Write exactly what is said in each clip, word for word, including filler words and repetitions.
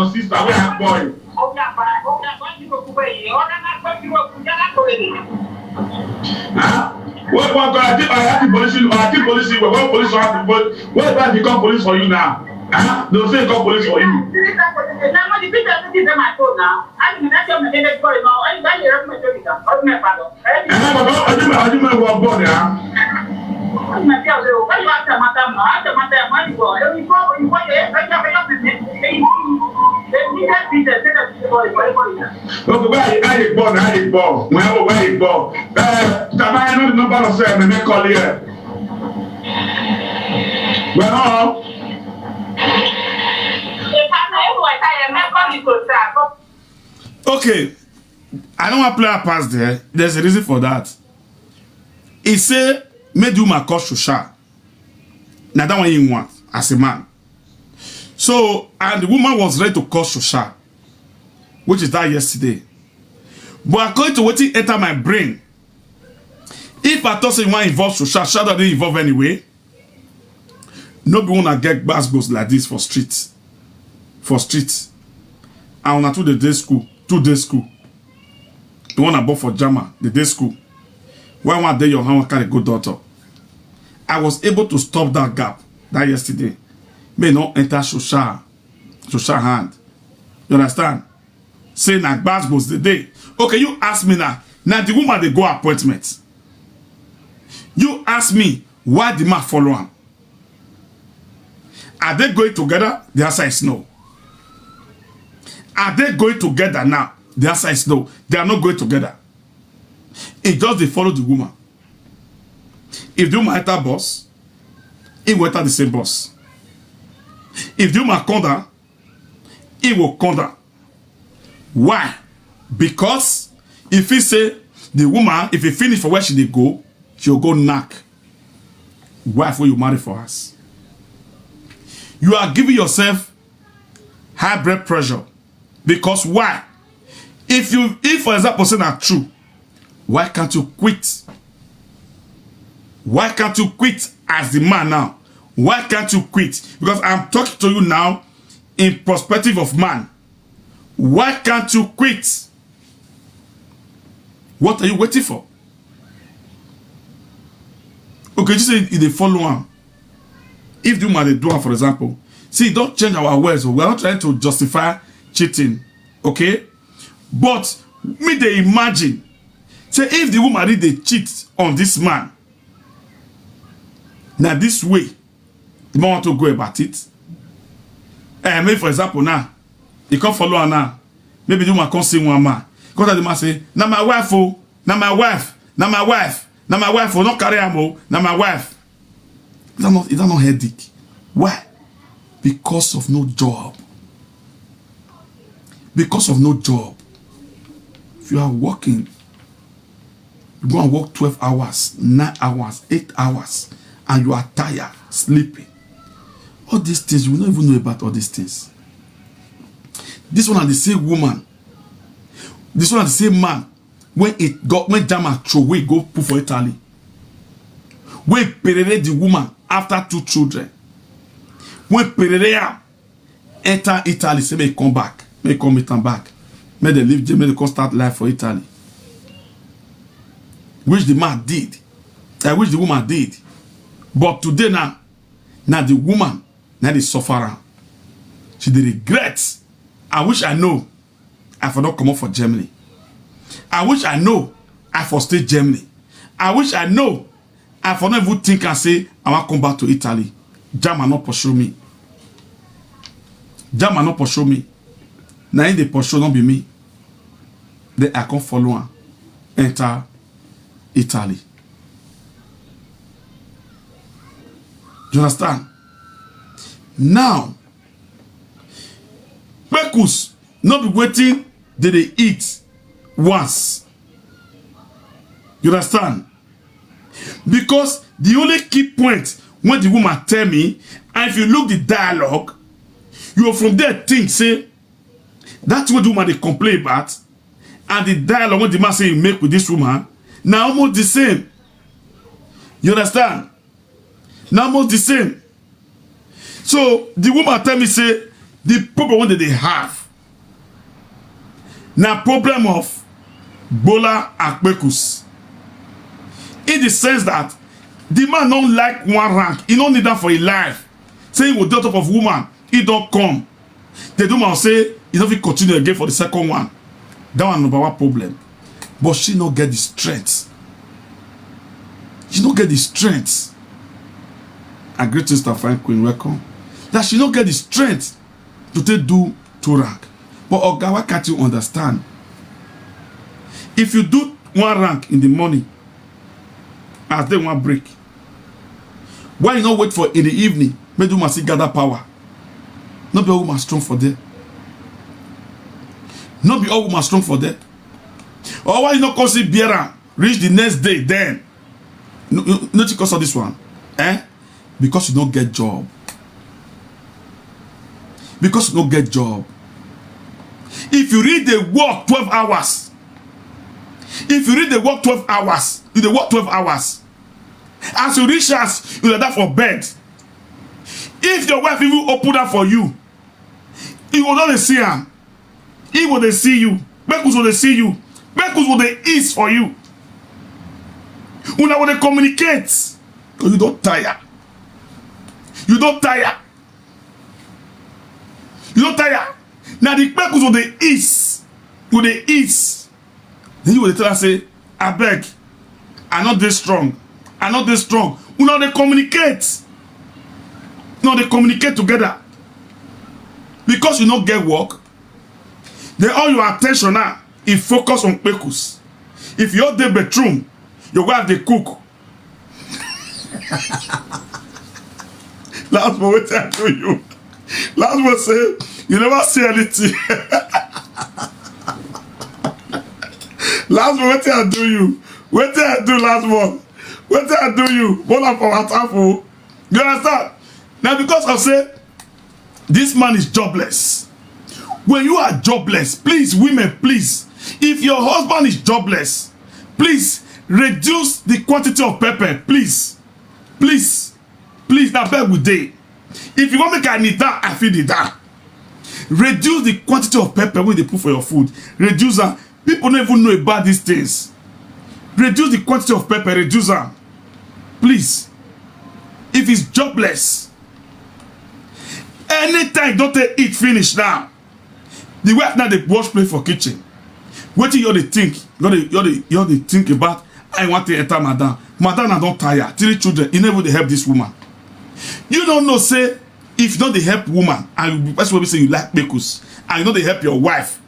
your sister, where her boy? Huh? What, what, I think, I think police, I think police, what police, what, what if I become police for you now? Huh? They'll say call police for you. Eh, but don't, I do my, I do my work, boy, yeah. Okay, where you, where you born, where you born? Well, where you born? Eh, Tama, I know the number of, eh, my call here. Well, Okay, I don't want to play a pass there. There's a reason for that. He say, make the woman call Shosha. Now that one he want as a man. So, and the woman was ready to call Shosha, which is that yesterday. But according to what he enter my brain, if I thought say you want involve Shosha, Shosha doesn't involve anyway. No be una get gbasgbos like this for street. For street. And una too dey dey school, too dey school. The one I bought for Jama, the day school. Why one day your hand carry go daughter? I was able to stop that gap that yesterday. May not enter social, social hand. You understand? Say na gbasgbos the day. Okay, you ask me now. Now the woman they go appointment. You ask me why the man follow am. Are they going together? The answer is no. Are they going together now? The answer is no. They are not going together. It just they follow the woman. If the woman enter bus, he will enter the same bus. If the woman come down, he will come down. Why? Because if he say the woman, if he finish for where she dey go, she will go knack. Wife wey you marry for house. You are giving yourself high blood pressure. Because why? If you, if for example, say na true, why can't you quit? Why can't you quit as the man now? Why can't you quit? Because I'm talking to you now in perspective of man. Why can't you quit? What are you waiting for? Okay, you say you dey follow am. If the woman dey do am, for example, see, don't change our words. We are not trying to justify cheating, okay? But me dey imagine say if the woman really dey cheat on this man, na this way the man want to go about it. Eh, maybe for example now, he come follow her now. Maybe the woman come see one man. Come tell the man say, "Na my wife, oh, na my wife, na my wife, na my wife, oh, not carry am, oh, na my wife." Is that not, is that not headache? Why? Because of no job. Because of no job. If you are working, you go and work twelve hours, nine hours, eight hours, and you are tired, sleeping. All these things, we don't even know about all these things. This one are the same woman. This one are the same man. When it got, when Jama throw away, go put for Italy. When perere the woman after two children. When perere am, enter Italy, say, "May come back, may come meet am back, may they leave Germany, come start life for Italy." Which the man did, I wish the woman did. But today now, now the woman now they suffer am. She dey regret. I wish I know I for not come up for Germany. I wish I know I for stay Germany. I wish I know I for not even think and say I want come back to Italy. Jama not pursue me. Jama not pursue me. Now in the pursue not be me. Then I come follow am, enter Italy. You understand? Now, kpekus no be wetin they dey eat once. You understand? Because the only key point when the woman tell me, and if you look the dialogue, you will from there think say that what the woman they complain about, and the dialogue when the man say he make with this woman, now almost the same. You understand? Now almost the same. So the woman tell me say the problem wey they have na problem of gbola and kpekus, in the sense that the man don't like one rank, he don't need that for his life. Say he will do top of woman, he don't come. The woman say he don't fit continue again for the second one. That one number one problem. But she not get the strength. She not get the strength. A great sister, fine queen, welcome. That she not get the strength to take do two rank. But Oga, why can't you understand? If you do one rank in the morning, as they want break, why you not wait for in the evening? Make the woman still gather power. Not be all woman strong for there. Not be all woman strong for there. Or why you not come see Biera reach the next day then? No, no, no, because of this one. Eh? Because you don't get job. Because you don't get job. If you read the work twelve hours, if you read the work twelve hours, you the work twelve hours. As you reach house, you like that for bed. If your wife even open up for you, you go don dey see am. He go dey see you. Kpekus go dey see you. Kpekus go dey ease for you. Una go dey communicate. Because you don tire. You don tire. You don tire. Na the kpekus go dey ease. Go dey ease. Then you go dey tell am say, "Abeg, I no dey strong. I no dey strong." Una dey communicate. Una dey communicate together. Because you no get work, then all your attention now, e focus on kpekus. If you dey bedroom, your wife dey cook. Last one, wetin I do you? Last one say, you never see anything. Last one, wetin I do you? Wetin I do last one? Wetin I do you? Hold am for WhatsApp o. You understand? Na because of say this man is jobless. When you are jobless, please, women, please, if your husband is jobless, please reduce the quantity of pepper, please. Please, please, na beg we dey. If you wan make I kneel down, I fit kneel down. Reduce the quantity of pepper wey you dey put for your food. Reduce am. People no even know about these things. Reduce the quantity of pepper, reduce am. Please. If he's jobless, anytime you don take eat finish now, the wife now dey wash plate for kitchen. Wetin you dey think? You dey, you dey, you dey think about how you wan take enter madam. Madam na don tire. Three children. You no even dey help this woman. You no know say if you no dey help woman, and you be person wey be say you like kpekus, and you no dey help your wife,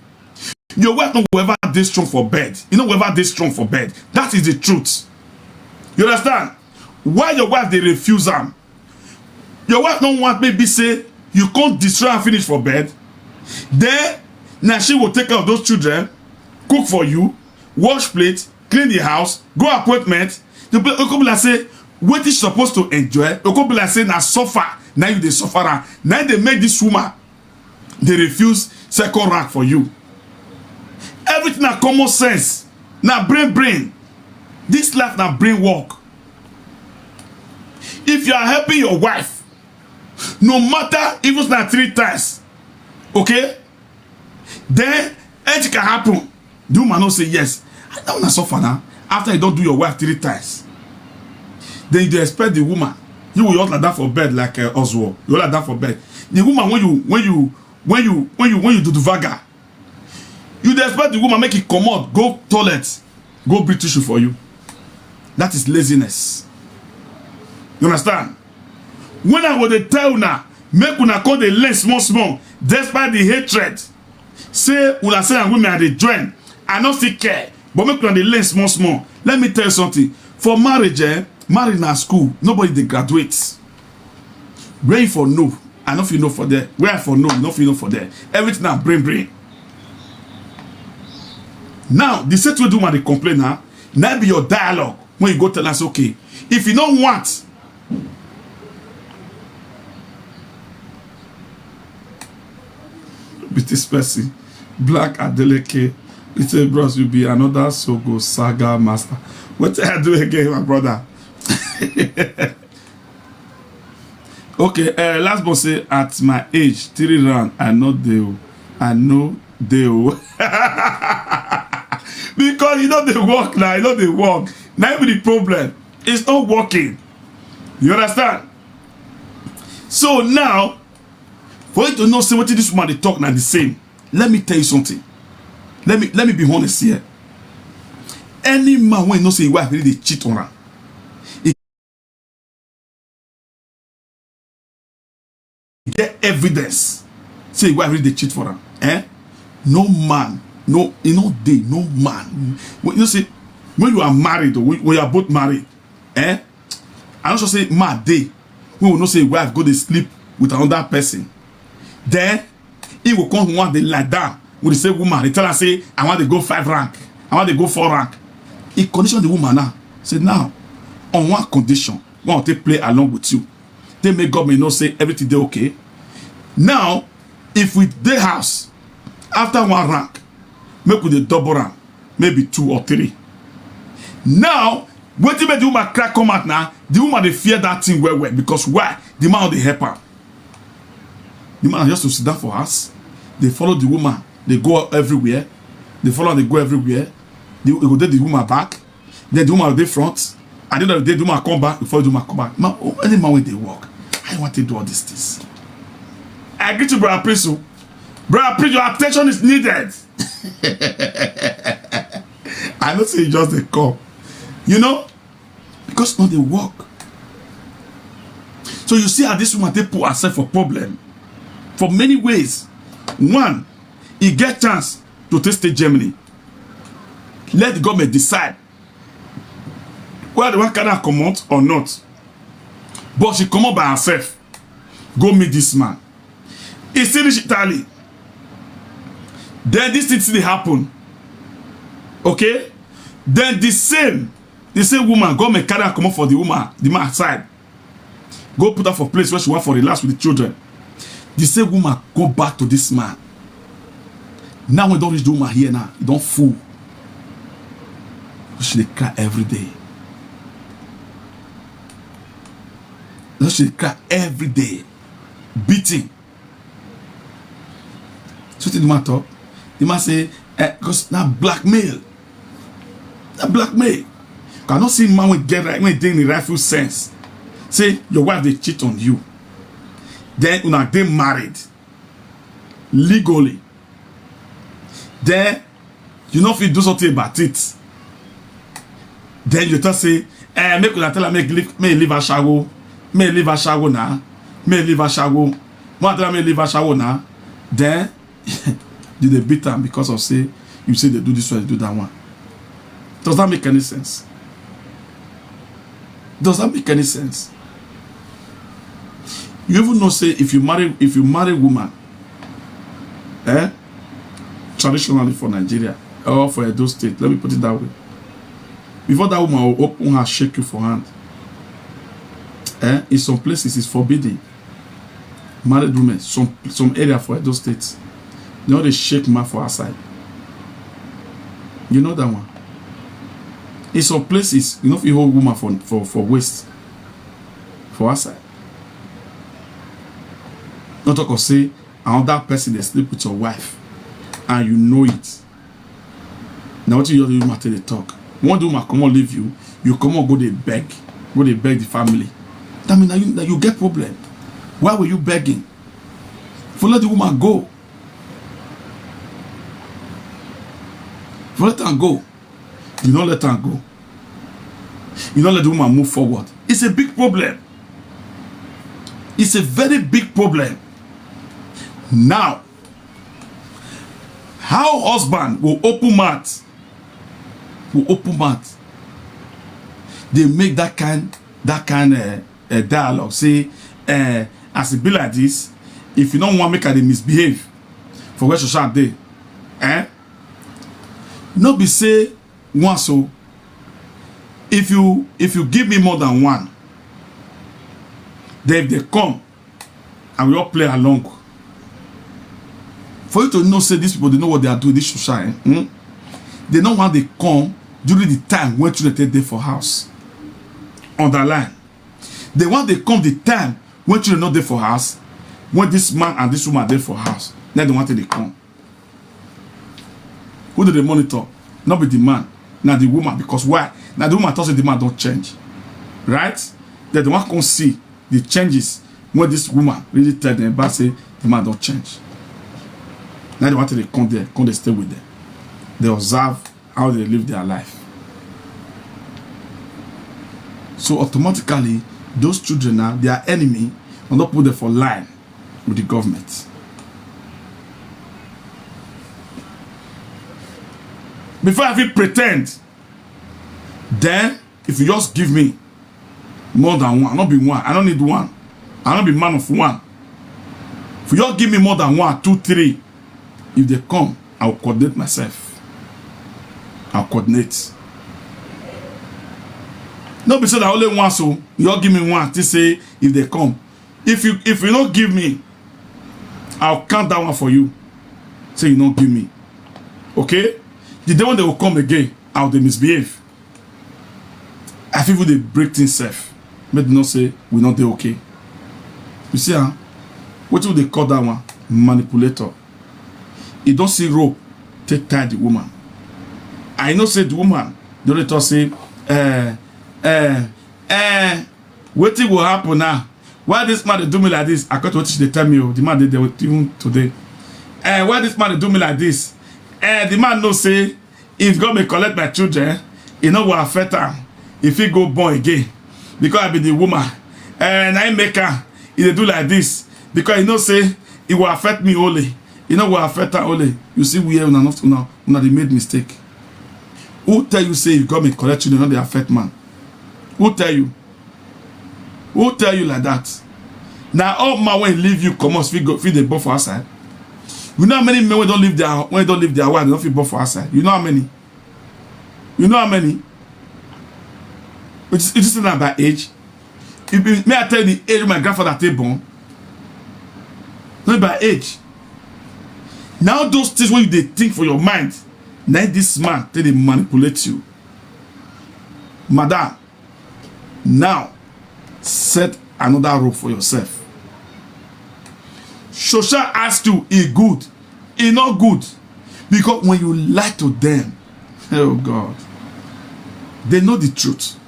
your wife no go ever dey strong for bed. You no go ever dey strong for bed. That is the truth. You understand? Why your wife dey refuse am? Your wife no want maybe say you come destroy am finish for bed. Then na she go take care of those children, cook for you, wash plate, clean the house, go appointment. The pe-, e come be like say wetin she suppose to enjoy, e come be like say na suffer, na you dey suffer am. Na dey make this woman dey refuse second rank for you. Everything na common sense, na brain brain. This life na brain work. If you are helping your wife, no matter even na three times, okay, then anything can happen. The woman no say yes. I don na suffer now. After you don do your wife three times, then you dey expect the woman, you will just lie down for bed like, uh, Oswald. You lie down for bed. The woman when you, when you, when you, when you, when you do the vaga, you dey expect the woman make e comot, go toilet, go bring tissue for you. That is laziness. You understand? When I go dey tell una, make una come dey learn small small, despite the hatred. Say una say na women I dey join, I no still care, but make una dey learn small small. Let me tell you something. For marriage, eh, marriage na school. Nobody dey graduate. Where you for know, I no fit know for there. Where I for know, you no fit know for there. Everything na brain brain. Now, the same thing wey the woman dey complain now, na be your dialogue when you go tell us, okay, if you no want, be this person, Black Adeleke, he say, "Bros, you be another Sogo saga master." Wetin I do again, my brother? Okay, uh, last born say, "At my age, three round, I no dey o. I no dey o." Because you no dey work now, you no dey work. Na be the problem. It's not working. You understand? So now, for you to know say wetin this woman dey talk na the same. Let me tell you something. Let me, let me be honest here. Any man wey know say him wife really dey cheat on am, e get evidence say him wife really dey cheat for am, eh? No man, no, e no dey, no man. When you know say, when you are married, or when, when you are both married, eh? I no sure say man dey wey we know say him wife go dey sleep with another person. Then he go come one day lie down with the same woman. He tell her say, "I want to go five rank. I want to go four rank." He condition the woman now. Say, "Now, on one condition, we want to play along with you. They make government know say everything dey okay. Now, if we dey house, after one rank, make we dey double am, maybe two or three." Now, wetin make the woman cry come out now? The woman dey fear that thing well well, because why? The man dey help am. The man just to sit down for house. They follow the woman. They go everywhere. They follow and they go everywhere. They, they go take the woman back. Then the woman dey front. At the end of the day, the woman come back. Before the woman come back, man, oh, any man wey dey work, I want to do all these things. I agree to Brother Prince. Oh. Brother Prince, your attention is needed. I know say you just dey come. You know, because no dey work. So you see how this woman take put herself for problem for many ways. One, e get chance to take stay Germany. Let the government decide whether they wan carry her comot or not. But she comot by herself, go meet this man. E still reach Italy. Then this thing still dey happen. Okay? Then the same, the same woman, government carry her comot for the woman, the man side. Go put her for place where she want for relax with the children. The same woman go back to this man. Now we don reach the woman here now, e don full. She dey cry every day. Now she dey cry every day, beating. So the man talk. The man say, eh, because na blackmail. Na blackmail. I no see man wey get right, wey dey in the rightful sense. Say your wife dey cheat on you. Then una dey married legally. Then you no fit do something about it. Then you tell say, eh, make una tell am make leave, make leave ashawo, make leave ashawo na, make leave ashawo. Make una tell am make leave ashawo na. Then you dey beat am because of say you say they do this one, they do that one. Does that make any sense? Does that make any sense? You even know say if you marry, if you marry woman, eh, traditionally for Nigeria or for Edo State, let me put it that way. Before that woman will open her, shake you for hand. Eh, in some places it's forbidden. Married women, some some area for Edo State, they no dey shake man for outside. You know that one. In some places, you no fit hold woman for for for waist for outside. No talk of say another person dey sleep with your wife, and you know it. Na wetin you do matter dey talk. One day woman comot leave you, you comot go dey beg, go dey beg the family. That mean na you, na you get problem. Why were you begging? For let the woman go. For let am go. You no let am go. You no let the woman move forward. It's a big problem. It's a very big problem. Now, how husband will open mouth, will open mouth, dey make that kind, that kind uh, uh, dialogue. Say, uh, as e be like this, if you no wan make I dey misbehave for where Shosha dey, eh? No be say once o, if you, if you give me more than one, then if they come, and we all play along. For you to know say these people, they know what they are doing, this Shosha, eh? Hmm? They no wan dey come during the time when children take dey for house. Underline. They wan dey come the time when children no dey for house, when this man and this woman dey for house. Then they wan take dey come. Who do they monitor? Not be the man, na the woman. Because why? Na the woman talk say the man don change, right? Then they wan come see the changes when this woman really tell them about say the man don change. Now they want to dey come there, come dey stay with them. They observe how they live their life. So automatically, those children now, their enemy, will not put them for line with the government. Before I fit pretend, then if you just give me more than one, I no be one, I no need one, I no be man of one. If you just give me more than one, two, three, if they come, I will coordinate myself. I'll coordinate. No be say that only one, so you all give me one, to say if they come. If you, if you don't give me, I'll count that one for you. Say you don't give me. Okay? The day when they will come again, I'll dey misbehave. I feel they break things safe. Make them not say we not dey okay. You see, huh? Wetin we dey call that one? Manipulator. E don see rope take tie the woman. I know say the woman dey always talk say, eh, eh, eh, wetin go happen now? Why this man dey do me like this? According to wetin she dey tell me, oh, the man dey there with, even today. Eh, why this man dey do me like this? Eh, the man know say if God may collect my children, e no go affect am. E fit go born again because I be the woman. Eh, na im make am e dey do like this because e know say e go affect me only. E no go affect am only. You see where una not una una dey made mistake. Who tell you say if God may collect children, no dey affect man? Who tell you? Who tell you like that? Na all man wey leave you comot fit go fit dey born for outside. You know how many men wey don leave their wey don leave their wife, they don fit born for outside. You know how many? You know how many? It is, it is not by age. If you, may I tell you the age my grandfather take born? Not by age. Now those things when you dey think for your mind, now this man take dey manipulate you. Madam, now set another rope for yourself. Social ask you e good, e no good, because when you lie to them, oh God, they know the truth.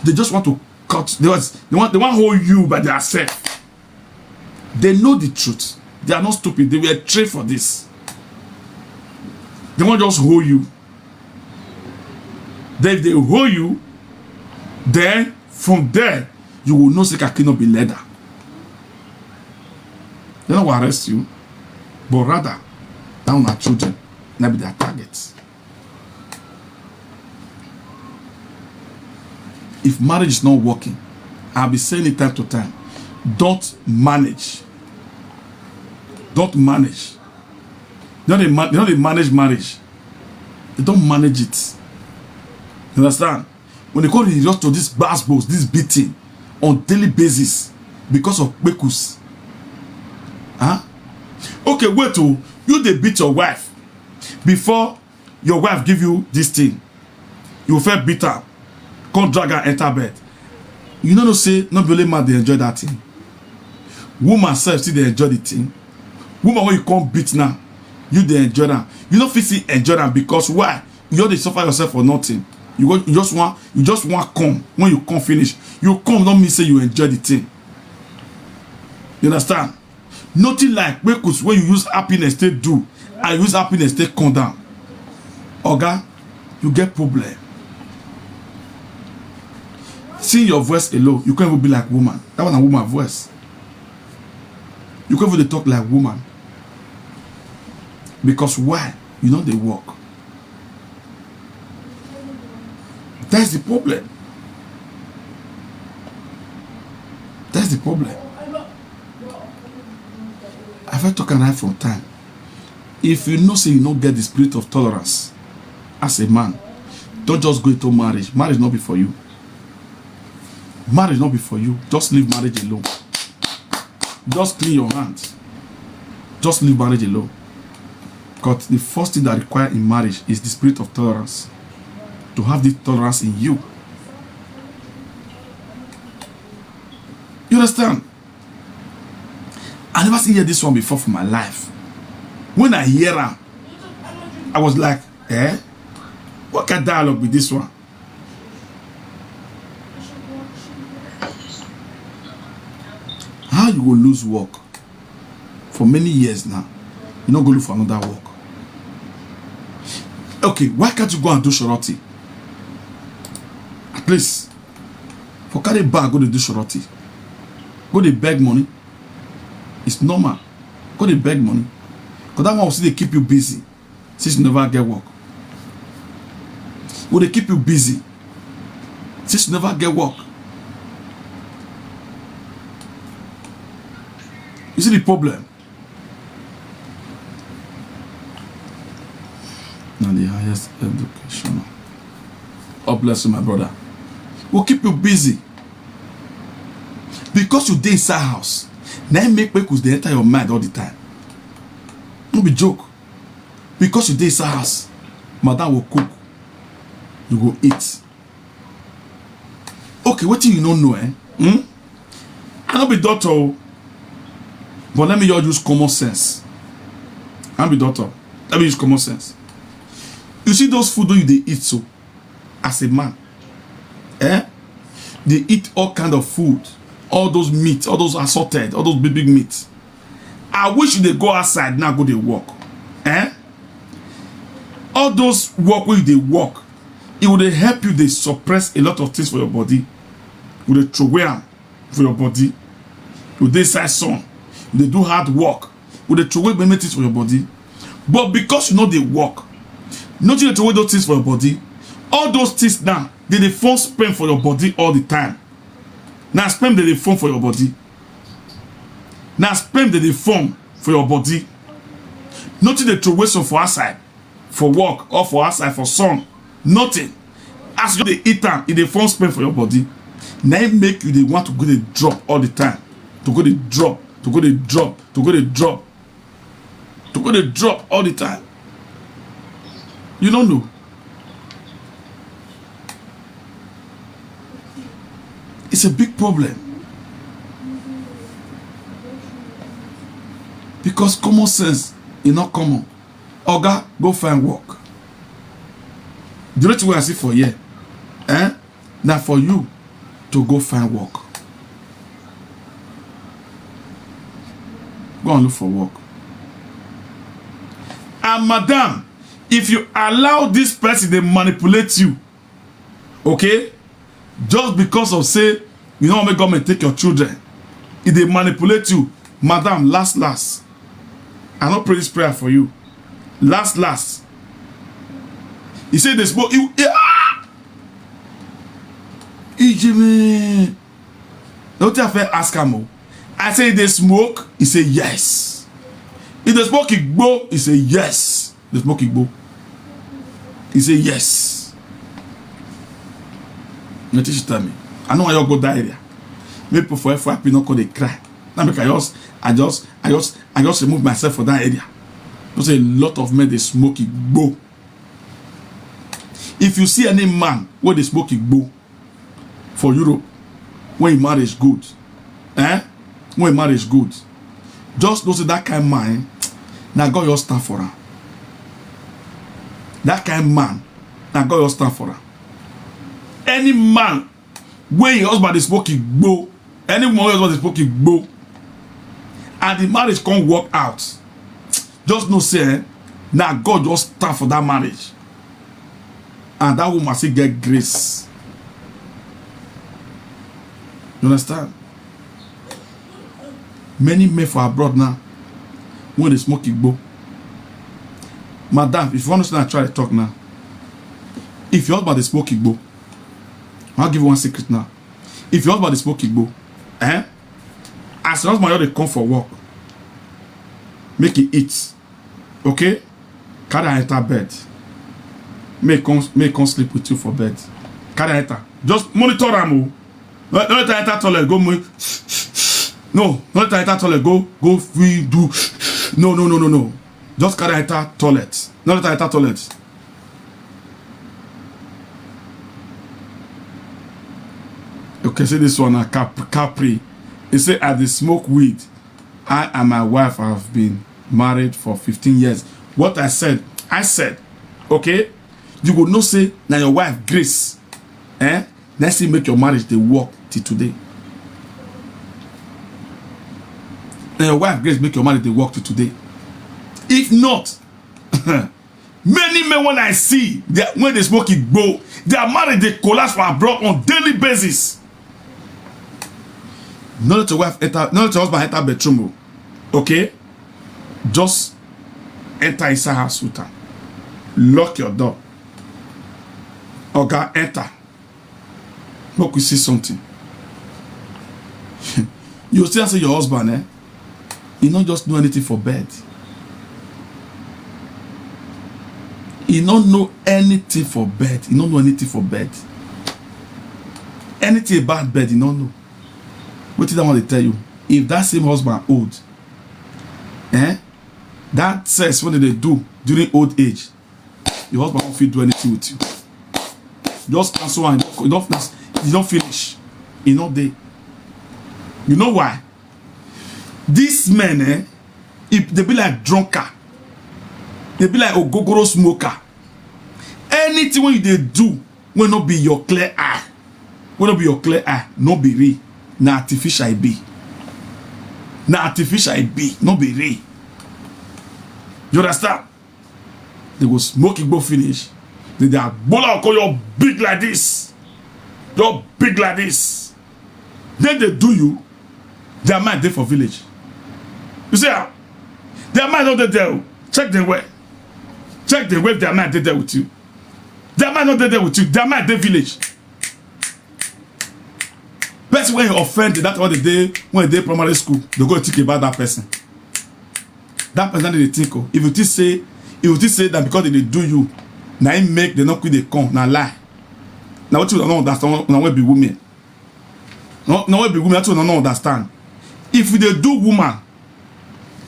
They just want to cut. They want they want they want hold you by their self. They know the truth. They are not stupid. They were trained for this. They want just hold you. Then if they hold you, then from there you will know say kaki no be leather. They no go arrest you, but rather that una children na be their target. If marriage is not working, I'll be saying it time to time. Don't manage. Don't manage. They don't dey ma- they don't dey manage marriage. They don't manage it. You understand? When they come resort to this gbasgbos, this beating on daily basis because of kpekus. Huh? Okay, wait oh, you dey beat your wife before your wife give you this thing. You first beat her, come drag her enter bed. You no know say no be only man dey enjoy that thing. Woman sef still dey enjoy the thing. Woman wey you come beat now, you dey enjoy am. You no fit still enjoy am because why? You just dey suffer yourself for nothing. You go, you just wan you just wan come. When you come finish, you come no mean say you enjoy the thing. You understand? Nothing like kpekus wey you use happiness take do and use happiness take come down. Oga, you get problem. See your voice alone, you can't even be like woman. That one a woman voice. You can't even dey talk like woman. Because why? You no dey work. That's the problem. That's the problem. I fit talk am right from time. If you know say you no get the spirit of tolerance as a man, don't just go into marriage. Marriage no be for you. Marriage no be for you. Just leave marriage alone. Just clean your hand. Just leave marriage alone. Because the first thing that required in marriage is the spirit of tolerance. To have this tolerance in you. You understand? I never seen hear this one before for my life. When I hear am, I was like, eh? What kind of dialogue be this one? How you go lose work for many years now? You no go look for another work. Okay, why can't you go and do shorty? At least for carry bag go dey do shorty, go dey beg money. It's normal. Go dey beg money, because that one will still dey keep you busy since you never get work. Go dey keep you busy since you never get work. You see the problem? Na the highest education. God bless you, my brother. Will keep you busy because you dey inside house. Na im make kpekus dey enter your mind all the time. No be joke. Because you dey inside house, madam will cook, you go eat. Okay, wetin you no know, eh? Hmm? I no be doctor o. But let me just use common sense. I'm the doctor. Let me use common sense. You see those food wey you dey eat so, as a man, eh? They eat all kind of food, all those meat, all those assorted, all those big big meat. I wish you dey go outside now, go dey work, eh? All those work wey you dey work, e go dey help you dey suppress a lot of things for your body. You dey throway am for your body. You dey inside sun, you dey do hard work, you dey throway many things for your body. But because you no dey work, nothing dey throway those things for your body. All those things now, they dey form sperm for your body all the time. Na sperm dey dey form for your body. Na sperm dey dey form for your body. Nothing dey throway some for outside, for work or for outside for sun. Nothing. As you dey eat am, e dey form sperm for your body. Na im make you dey want to go dey drop all the time, to go dey drop, to go dey drop, to go dey drop, to go dey drop all the time. You no know. It's a big problem, because common sense e no common. Oga, go find work. The rate wey I see for here, eh, na for you to go find work. Go and look for work. And madam, if you allow this person dey manipulate you, okay, just because of say you no wan make government take your children, e dey manipulate you, madam. Last last, I no pray this prayer for you. Last last, he say dey smoke. You, ah! Ijimi. Nothing I fit ask am o. I say, "You dey smoke?" He say, "Yes." "You dey smoke igbo?" He say, "Yes." "You dey smoke igbo?" He say, "Yes." Nothing she tell me. I know I go that area. Make people for F Y P no come dey cry. Now make I just, I just, I just, I just remove myself for that area. You know say a lot of men dey smoke igbo. If you see any man wey dey smoke igbo for Europe, when him marriage good, eh? When him marriage good, just know say that kind man, eh, na God just stand for am. That kind man, na God just stand for am. Any man wey him husband dey smoke igbo, any woman wey husband dey smoke igbo, and the marriage come work out, just know say, eh, na God just stand for that marriage, and that woman still get grace. You understand? Many men for abroad now, when they smoke igbo, madam, if you want to try to talk now, if your husband dey smoke igbo, I'll give you one secret now. If your husband dey smoke igbo, eh? As your husband just dey come for work, make he eat, okay? Carry am enter bed. Make he come, make he come sleep with you for bed. Carry am enter. Just monitor am o. No, no let am enter toilet go mo-, no, no let am enter toilet go, go fit do. No, no, no, no, no. Just carry am enter toilet. No let am enter toilet. Okay, see this one na Cap-, Capri. He say, "I dey smoke weed. I and my wife have been married for fifteen years." What I said, I said, okay, you go know say na your wife grace, eh? Na still make your marriage dey work till today. Na your wife grace make your marriage dey work till today. If not, many men when I see, they, when they smoke igbo, their marriage dey collapse for abroad on daily basis. No let your wife enter, no let your husband enter bedroom o. Okay? Just enter inside house with am. Lock your door. Oga, enter. Make we see something. You still say your husband, eh? He no just know anything for bed. He no know anything for bed. He no know anything for bed. Anything about bed, he no know. Wetin that one dey tell you? If that same husband old, eh? That sex wey dem dey do during old age, your husband no fit do anything with you. Just cancel am. You don, you don finish. E no dey. You know why? These men, eh, if they be like drunker, they be like ogogoro smoker. Anything when you dey do, when not be your clear eye, when not be your clear eye, no be real. Na artificial e be. Na artificial e be, no be real. You understand? They go smoke igbo finish. They dey agbola oko your big like this, your big like this. Then they do you. Their mind dey for village. You see how their mind no dey there o. Check them well. Check them well if their mind dey there with you. Their mind no dey there with you. Their mind dey village. Person wey offend that one dey when dey primary school, they go think about that person. That person dey think o. If you think say, if you think say that because they dey do you, na im make they no quick dey come, na lie. Na wetin una no understand, una wey be women. No, no wey be women, that's what una no understand. If you dey do woman,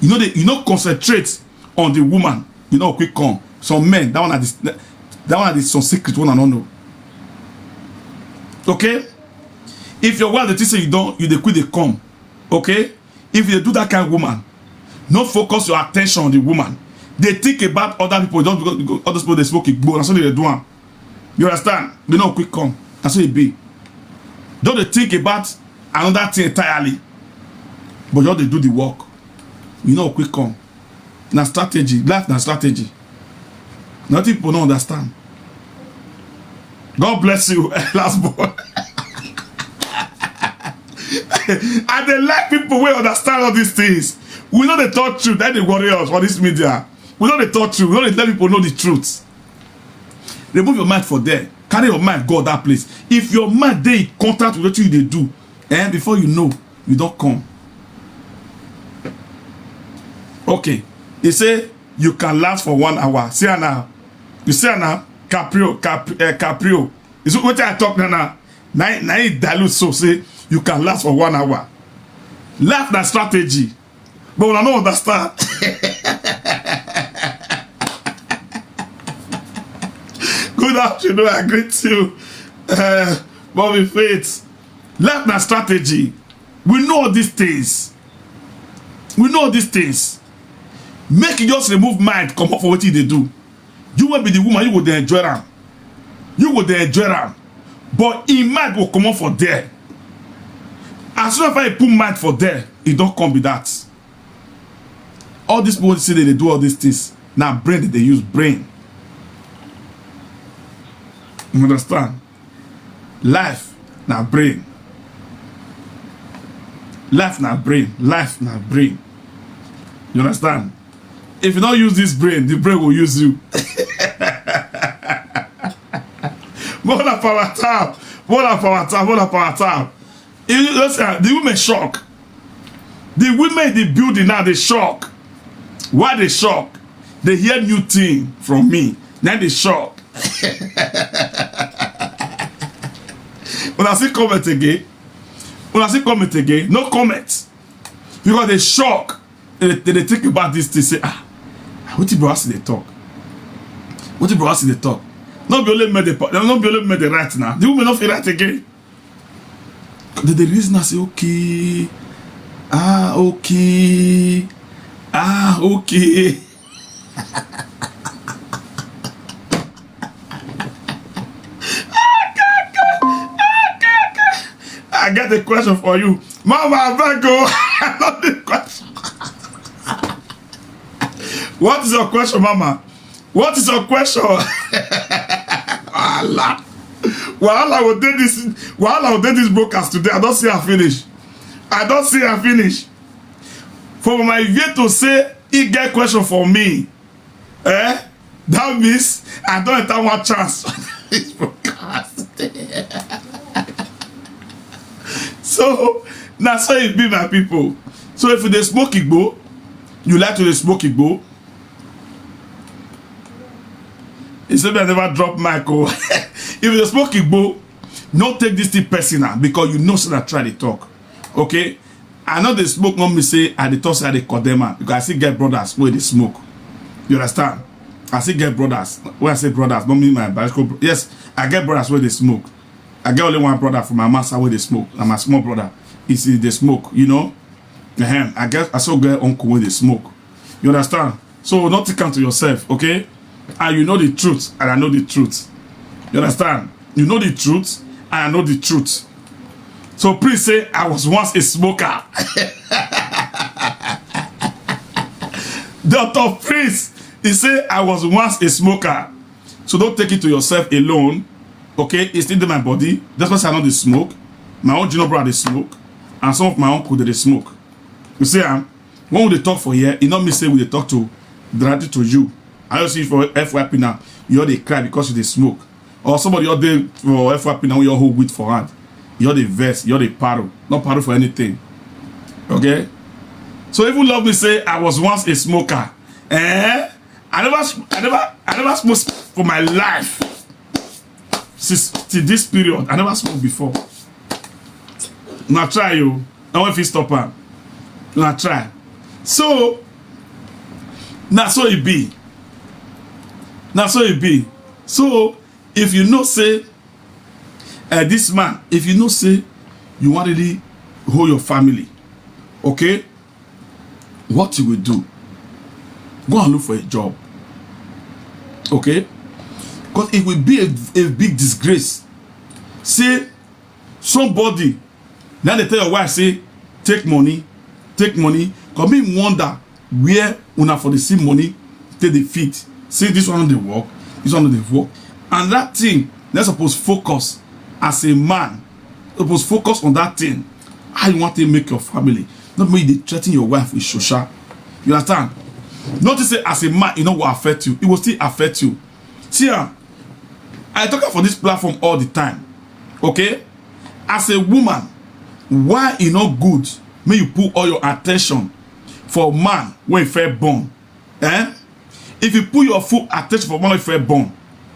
you know they, you no concentrate on the woman, you no quick come. Some men, that one are the, that one are the some secret one I no know. Okay, if your wife dey think say you don, you dey quick dey come. Okay, if you dey do that kind of woman, no focus your attention on the woman. Dey think about other people just because, because all those people dey smoke igbo, na so they dey do am. You understand? They no quick come. Na so e be. Don't dey think about another thing entirely, but just dey do the work. You no quick come. Na strategy. Life na strategy. Nothing people no understand. God bless you, last born. I dey like people wey understand all these things. We no dey talk truth, that dey worry us for this media. We no dey talk truth. We no dey tell people know the truth. Remove your mind for there. Carry your mind go that place. If your mind dey in contact with wetin you dey do, eh, before you know, you don come. Okay, he say you can last for one hour. See am now. You see am now? Caprio, Cap, eh, Caprio. Is wetin I talk now now? Na na e dilute so say you can last for one hour. Laugh na strategy, but una no understand. Good afternoon, I greet you, uh, Bobby Faith. Laugh na strategy. We know all these things. We know all these things. Make you just remove mind comot for wetin you dey do. You wey be the woman, you go dey enjoy am. You go dey enjoy am. But im mind go comot for there. As soon as I put mind for there, e don come be that. All these people wey say they dey do all these things, na brain they dey use, brain. You understand? Life na brain. Life na brain. Life na brain. You understand? If you don't use this brain, the brain will use you. More power tap. More power tap. More power tap. You know, sir, the women shock. The women in the building now, they shock. Why they shock? They hear new thing from me. Now they shock. When I see comment again, when I see comment again, no comment. Because they shock. They, they, they think about this thing, say, ah, what if bro has to talk? What if bro has to talk? Not be only made the, not be only made the right now. The women not feel right again. They, they reason and say, okay, ah, okay, ah, okay. I get a question for you. Mama, I beg go. I love the question. What is your question, Mama? What is your question? Wahala. Wahala will take this. Wahala will take this broadcast today. I don't see her finish. I don't see her finish. For my view to say he get question for me, eh? That means I don't enter one chance. This broadcast. So now so it be, my people. So if they smoke igbo, you like to dey smoke igbo. He said, I never drop mic. Oh. If you smoke igbo, no take this thing personal because you know so that try to talk. Okay? I know they smoke, not me say I dey talk say I dey condemn am because I still get brothers where they smoke. You understand? I still get brothers. When I say brothers, not me my biological bro- yes, I get brothers where they smoke. I get only one brother from my master where they smoke, and my small brother is they smoke, you know. Ehem, I guess I saw girl uncle when they smoke. You understand? So not take am to yourself, okay? And you know the truth, and I know the truth. You understand? You know the truth, and I know the truth. So Prince say I was once a smoker. Doctor Prince, he say I was once a smoker. So don't take it to yourself alone. Okay, it's still in my body. That's why I know they smoke. My own junior brother they smoke, and some of my uncle they smoke. You see, um, when we dey talk for here, e no mean say we dey talk to directly to you. I just see for F Y P now, you all dey cry because you dey smoke. Or somebody all dey for F Y P now, you all hold weed for hand. You all dey vex, you all dey paro. Not paro for anything. Okay? So if you love me, say I was once a smoker. Eh? I never, I never, I never smoked for my life. Since till this period, I never smoked before. Now try you. I want to stop her. Now try. So now so it be. Now so it be. So if you know say uh, this man, if you know say you want really hold your family, okay, what you will do? Go and look for a job. Okay? Because it will be a, a big disgrace. Say somebody now they tell your wife say take money, take money. Come me wonder where una for the see money take the fit. Say this one dey work, this one dey work. And that thing that's supposed focus as a man, supposed focus on that thing. How you want to make your family? Not make you dey threaten your wife with shosha. You understand? Notice say as a man, e no go affect you. It will still affect you. See, ah, I talk am for this platform all the time. Okay? As a woman, why e no good make you put all your attention for man wey first born? Eh? If you put your full attention for man wey first born,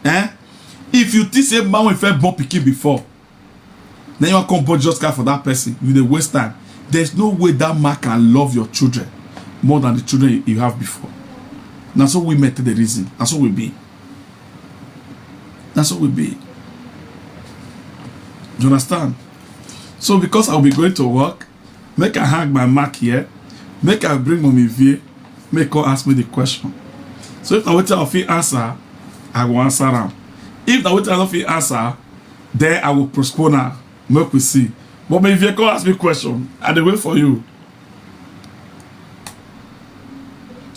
eh? If you think say man wey first born pikin before, then you wan come born just kind for that person, you dey waste time. There's no way that man can love your children more than the children you have before. Na so women take the reason. Na so we be. Na so we be. You understand? So because I will be going to work, make I hang my mark here, make I bring Mommy Vie, make her ask me the question. So if na wetin I fit answer, I go answer am. If na wetin I no fit answer, then I will postpone am. Make we see. But if you come ask me question, I dey wait for you.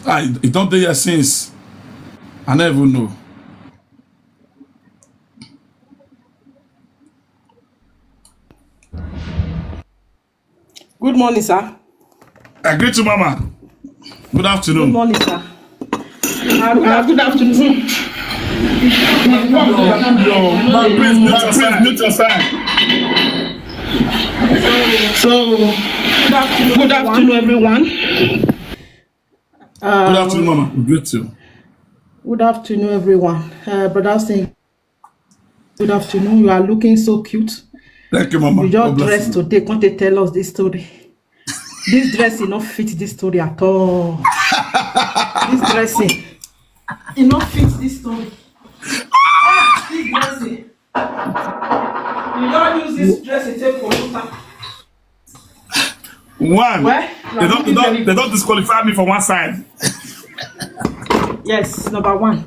Ah, e don dey here since. I no even know. Good morning, sir. I greet you, Mama. Good Good afternoon. Morning, sir. Uh, uh, good afternoon. Yo, please mute your side. Mute your side. So, good afternoon, everyone. Good afternoon, Mama. We greet you. Good afternoon, everyone. Uh, Brother Austin, good afternoon. You are looking so cute. Thank you, Mama. You just God bless dressed you. Today. Can't they tell us this story? This dress, you not fit this story at all. This dressing, you not fit this story. Ah, this dressing. You don't use this dress to take computer. One, Well, they don't, they don't, they don't disqualify me for one side. Yes, number one.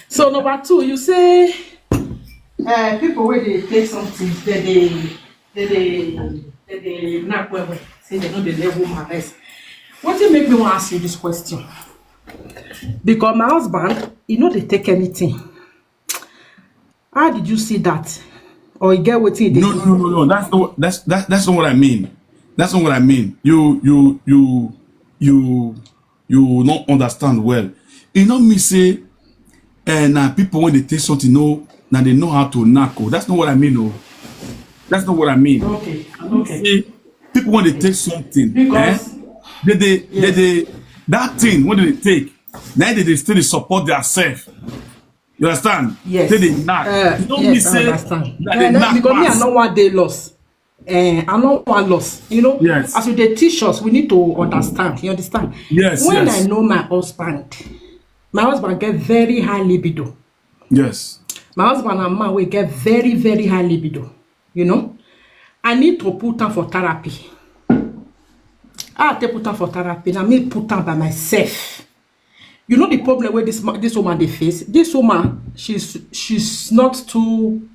So number two, you say uh, people where they take something, they they they they they, they knock well well. Say they know the level my rest. What do you make me want to ask you this question? Because my husband, he know they take anything. How did you see that? Or you get what he did? No, no, no, no, no. That's not that's that, that's not what I mean. That's not what I mean. You you you you you not understand well. You know me say, and now people when they take something, no, now they know how to knack. Oh. That's not what I mean. Oh, that's not what I mean. Okay, okay. Say, people when they take something, Because eh? They they they, they that thing when they take, now they, they still dey support themselves. You understand? Yes. Say they knack. Uh, You know yes, me I say understand. that Uh, they no, knack because me, I pass. Know what they lost. Uh, I know one loss. You know, Yes. As you they teach us, we need to understand. You understand? Yes, When yes. I know my husband, my husband get very high libido. Yes. My husband and man will get very, very high libido. You know, I need to put am for therapy. How I take put am for therapy? Na me put am by myself. You know the problem wey this ma- this woman dey face. This woman, she's she's not too.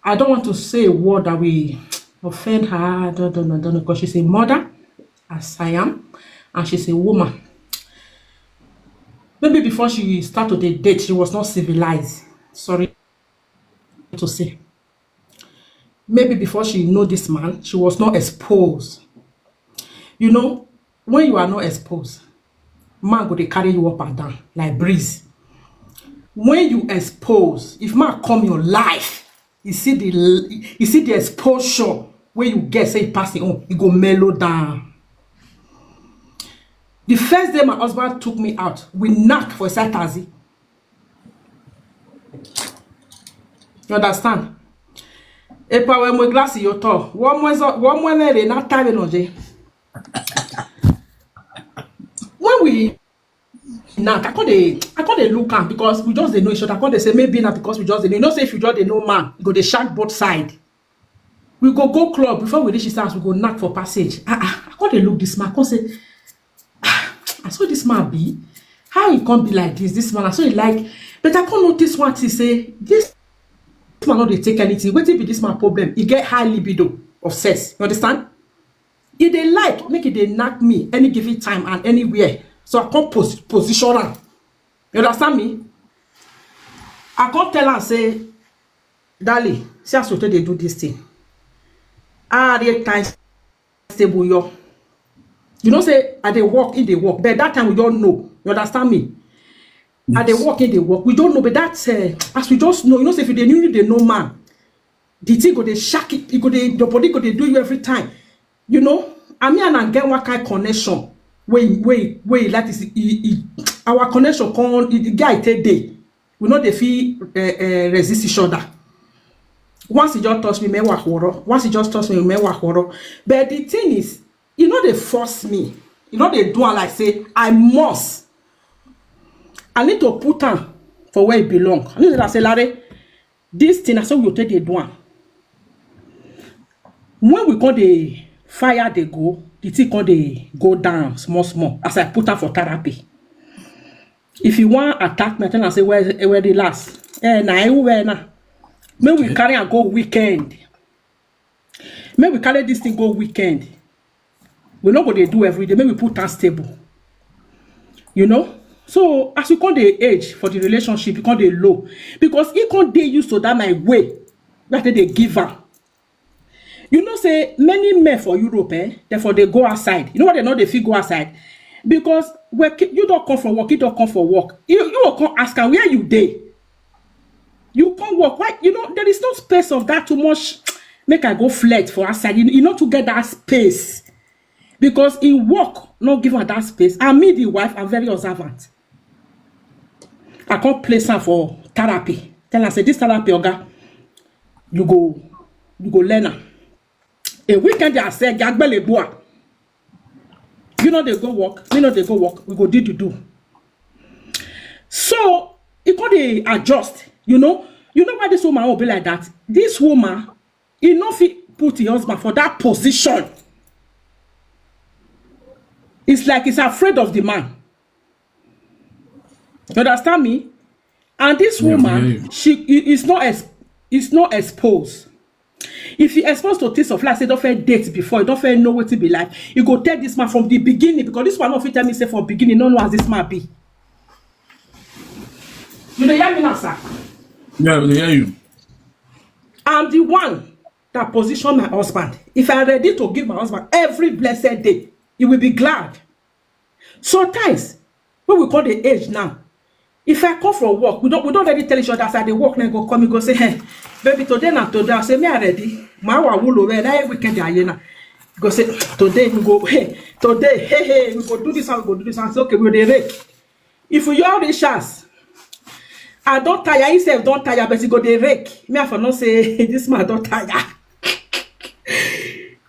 I don't want to say a word that will offend her. I don't don't know, don't know, because she's a mother, as I am, and she's a woman. Maybe before she start to dey date, she was not civilized. Sorry to say. Maybe before she know this man, she was not exposed. You know, when you are not exposed, man go dey carry you up and down like breeze. When you expose, if man come your life, you see the you see the exposure wey you get say e pass im own, e go mellow down. The first day my husband took me out, we knack for inside taxi. You understand? Epa we mwe glass yo to. Wo mwe zo, wo mwe le re na ta le no je. When we now, I can't dey, I can't dey look am because we just dey know each other. I can't dey say maybe na because we just dey know. You know say if you just dey know man, you go dey shark both side. We go go club before we reach his house. We go knock for passage. Ah ah, I can't dey look this man. I can't say, ah, I saw this man be. How he can't be like this? This man, I saw he like, but I can't notice one thing. Say this man no dey take anything. Wetin be this man problem? He get high libido of sex. You understand? E dey like make e dey knack me any given time and anywhere. So I come pos position am. You understand me? I come tell am say, darling, see as we take dey do this thing. I dey time stable yo. You know say I dey work, e dey work. But that time we don't know. You understand me? I dey work, e dey work. We don't know, but that uh, as we just know, you know say if you dey new, you dey know man. The thing go dey shock it, e go dey your body go dey do you every time. You know, I mean, and I get one kind connection. Wey wey wey that is e, e, our connection come e, the guy take day. We no dey fit uh, uh, resist each other. Once he just touch me, me wa horo. Once he just touch me, me wa horo. But the thing is, he no dey force me. He no dey do am like say I must. I need to put am for where e belong. I need to say, Larry, this thing na so we go take dey do am. When we come dey fire dey go, the thing come dey go down small small as I put am for therapy. If you wan attack me, I tell am say, where where the last? Eh, na I who wear na. Make we carry am go weekend. Make we carry this thing go weekend. We no go dey do every day. Make we put am stable. You know? So as we come dey age for the relationship, e come dey low. Because e come dey used to that my way wey I take dey give am. You know say many men for Europe, eh, dem for dey go outside. You know why dem no dey fit go outside? Because well, you don come from work, you don come for work. You you go come ask am where you dey. You come work. Why? You know, there is no space of that too much. Make I go flirt for outside. You, you no too get that space. Because in work, no give am that space. And me, the wife, I'm very observant. I come place am for therapy. Tell am say, this therapy, oga, you go, you go learn am. A weekend, I say, gagbele boa. You know they go work. Me no dey go work. We go do the do. So e come dey adjust. You know, you know why this woman will be like that? This woman, he no fit put his husband for that position. It's like he's afraid of the man. You understand me? And this woman, she is not ex is not exposed. If you expose to things of life, say don't fair date before, you don't fair know what to be like. You go tell this man from the beginning because this one no fit tell me say from beginning, no know as this man be. You dey hear me now, sir? Yeah, we dey hear you. I'm the one that position my husband. If I ready to give my husband every blessed day, he will be glad. Sometimes when we call the age now, if I come from work, we don't we don't already tell each other as I dey work now go come, you go say, hey, baby, today na today. I say, me I ready. My wa wulo where that weekend I na. Go say today we go hey today hey hey we go do this one, we go do this one. I say okay, we dey rake. If we all reach house, I don tire, he sef don tire, but he go dey rake. Me I for no say this man don tire.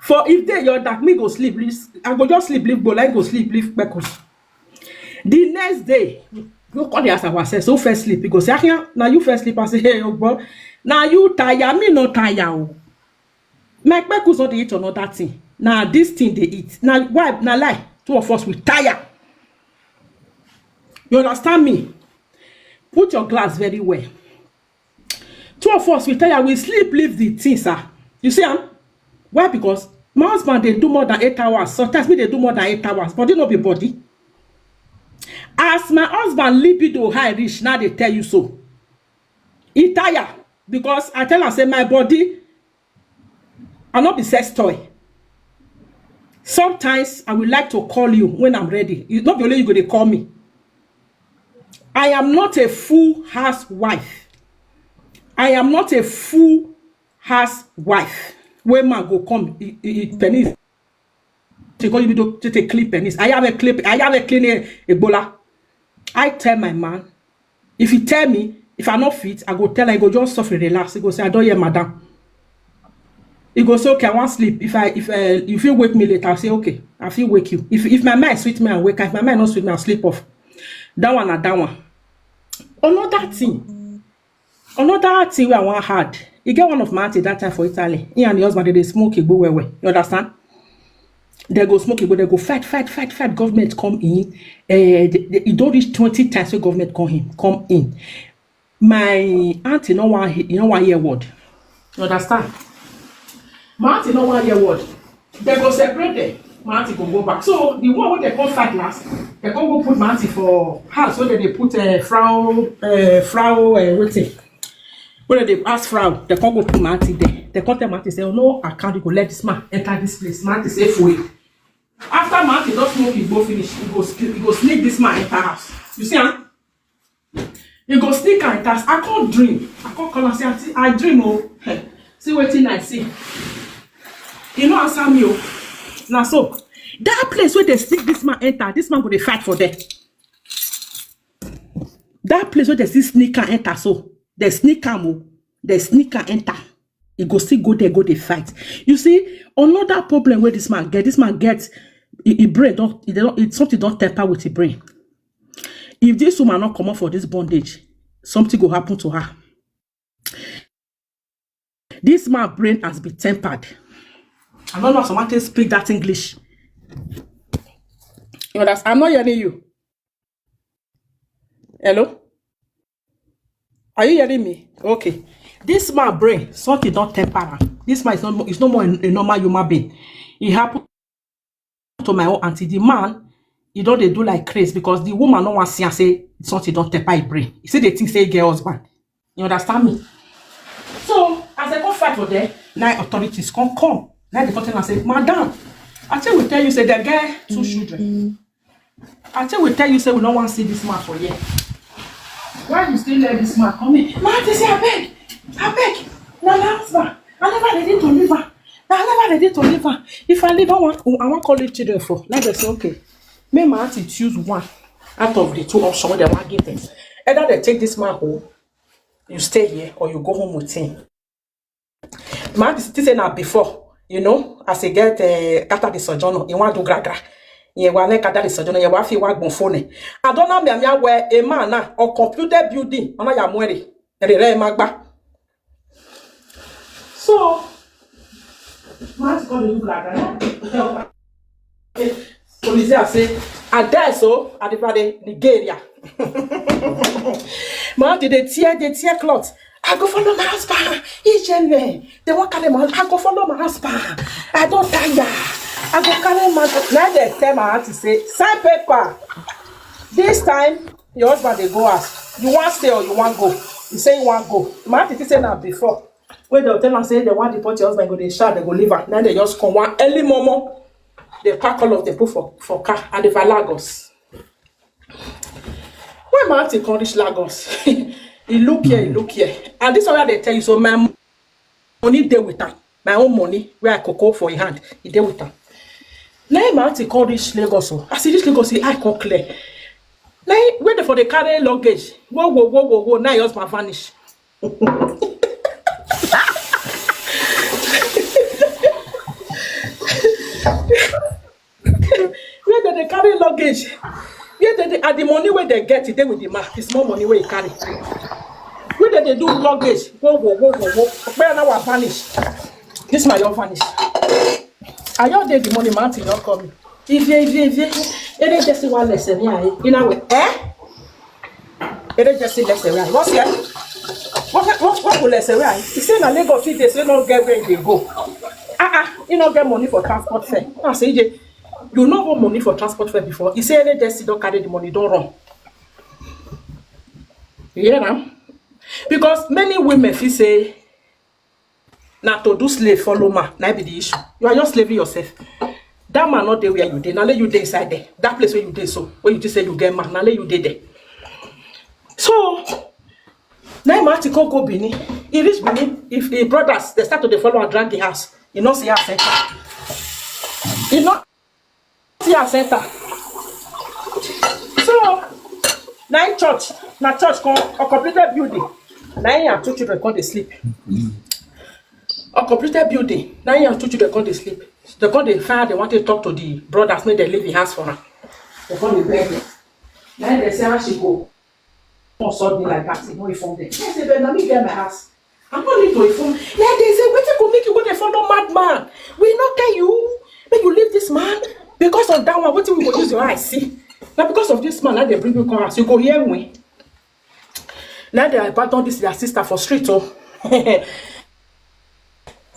For if day your dark, me go sleep, leave, I go just sleep, leave go like go sleep, leave kpekus. The next day, we go call the ask ourselves, who first sleep? He go say, ah, na you first sleep. I say, hey, ogbo, na you tire, me no tire o. My kpekus no dey eat another thing. Na this thing dey eat. Na why? Na lie. Two of us we tire. You understand me? Put your glass very well. Two of us we tire, we sleep, leave the thing, sir. You see am? Why? Because my husband dey do more than eight hours. Sometimes me dey do more than eight hours. Body no be body. As my husband libido high reach, now dey tell you so. He tire because I tell am say my body, I no be sex toy. Sometimes I will like to call you when I'm ready. You, not be only you go dey call me. I am not a full housewife. I am not a full housewife. When man go come, he, he, he penis. They call you to, to take clean penis. I have a clean, I have a clean eh, Ebola. I tell my man, if he tell me, if I not fit, I go tell her, I go just suffer, relax. He go say, I don't hear madam. He go say, okay, I want sleep. If I, if uh, if you wake me later, I'll say, okay, I feel wake you. If if my mind sweet me, I wake. If my mind not sweet me, I'll sleep off. That one, and that one. Another thing, another thing where I want hard. You get one of my auntie that time for Italy. He and the husband they dey smoke igbo well well. You understand? They go smoke igbo, they go fight, fight, fight, fight. Government come in. Uh, they, they, it don't reach twenty times wey government come in, come in. My auntie no wan he- you no wan hear word. You understand? My auntie no wan hear word. They go separate them. My auntie go go back. So the one wey they come fight last, they come go put my auntie for house wey they dey put uh, frau uh, frau uh, wetin wey they dey ask frau. They come go put my auntie there. They come tell my auntie say, oh no, I can't go let this man enter this place. My auntie say for it. After my auntie don smoke igbo finish, he go sk- he go sneak this man enter house. You see am? He go sneak am enter house. I come dream. I come call am say, auntie, I dream oh. See wetin I see. He no answer me oh. Na so that place where they sneak this man enter, this man go dey fight for there. That place where they see sneak am enter, so they sneak am oh, they sneak am enter. He go still go there, go dey fight. You see, another problem where this man get, this man get, he, he brain don't, he don't, it, something don't temper with his brain. If this woman not come up for this bondage, something go happen to her. This man brain has been tempered. I don't know how someone can speak that English. You understand? I'm not hearing you. Hello? Are you hearing me? Okay. This man brain, something don't temper am. This man is not, is no more a, a normal human being. It happened to my own auntie. The man, he don't they do like craze because the woman no one see and say something don't temper his brain. You see the thing say get husband. You understand me? So as I come fight for them, now authorities come come. Now they come tell and say, madam, I think we tell you say they get two children. I think we tell you say we don't want to see this man for here. Why you still let this man come in? My auntie say, I beg, I beg. Now my husband, I never ready to leave her. I never ready to leave her. If I leave, I want, I want call it children for. Let us say, okay. May my auntie choose one out of the two options they want give them. Either they take this man home, you stay here, or you go home with him. My auntie still say now before, you know, as a get uh, after the sojourner, you want to do gragra. You want to after the sojourner, you want to feel what phone. I don't know me, I'm where a man now or computer building, and I am wearing. And the rest, my back. So, my auntie come dey do gragra. Police say, I die so, I dey dey Nigeria. My auntie dey tear, dey tear cloth. I go follow my husband. Ijele. They won't carry my I go follow my husband. I don't tire. I go carry my now they tell my auntie say, sign paper. This time, your husband they go ask. You want stay or you want go? You say you want go. My auntie say now before. When they tell am say they want deport your husband, go dey shout, they go leave am. Now they just come one early momo. They pack all of the people for, for car and they for Lagos. When my auntie come reach Lagos, he look here, he look here. And this one they tell you, so my money dey with am. My own money, where I cocoa for him hand, he dey with am. Now my auntie come reach Lagos, so as he reach Lagos, he eye come clear. Now when they for the carry luggage, whoa, whoa, whoa, whoa, whoa, now your husband vanish. Where dem dey carry luggage, where dem dey and the money wey dem get, e dey with the man, the small money wey e carry. Where dem dey do luggage, wo wo wo wo wo, where na wa vanish. This man don vanish. I just dey the morning, my aunty don call me. Ivie, Ivie, Ivie. Ere Jesse wa lese mi aye. In a way, eh? Ere Jesse lese mi aye. What's here? What, what, what will lese mi aye? He say na Lagos he dey, say no get where he dey go. Ah ah, he no get money for transport fare. I say, "Ije, you no get money for transport fare before." He say Ere Jesse don carry the money, don run. You hear am? Because many women feel say na to do slave follow man, na be the issue. You are just slaving yourself. That man not there where you dey. Now let you dey inside there. That place where you dey so, where you just say you get man, now let you dey there. So now my aunty come go Benin. He reach Benin. If the brothers they start to dey follow and drag the house, you know see house enter. You know see house enter. So na in church, na church come a completed building. Na him and two children come dey sleep. A completed building. Na him and two children come dey sleep. They come dey find how they want to talk to the brothers, make they leave the house for her. They come dey beg them. Na him they say how she go. Come suddenly like that, he no inform them. He say, "But na me get my house. I no need to inform." Like they say, "Wetin go make you go dey follow madman? We no tell you make you leave this man." Because of that one, wetin we go use your eye see? Na because of this man na dey bring you come house. You go hear me. Now they abandon this their sister for street. Oh,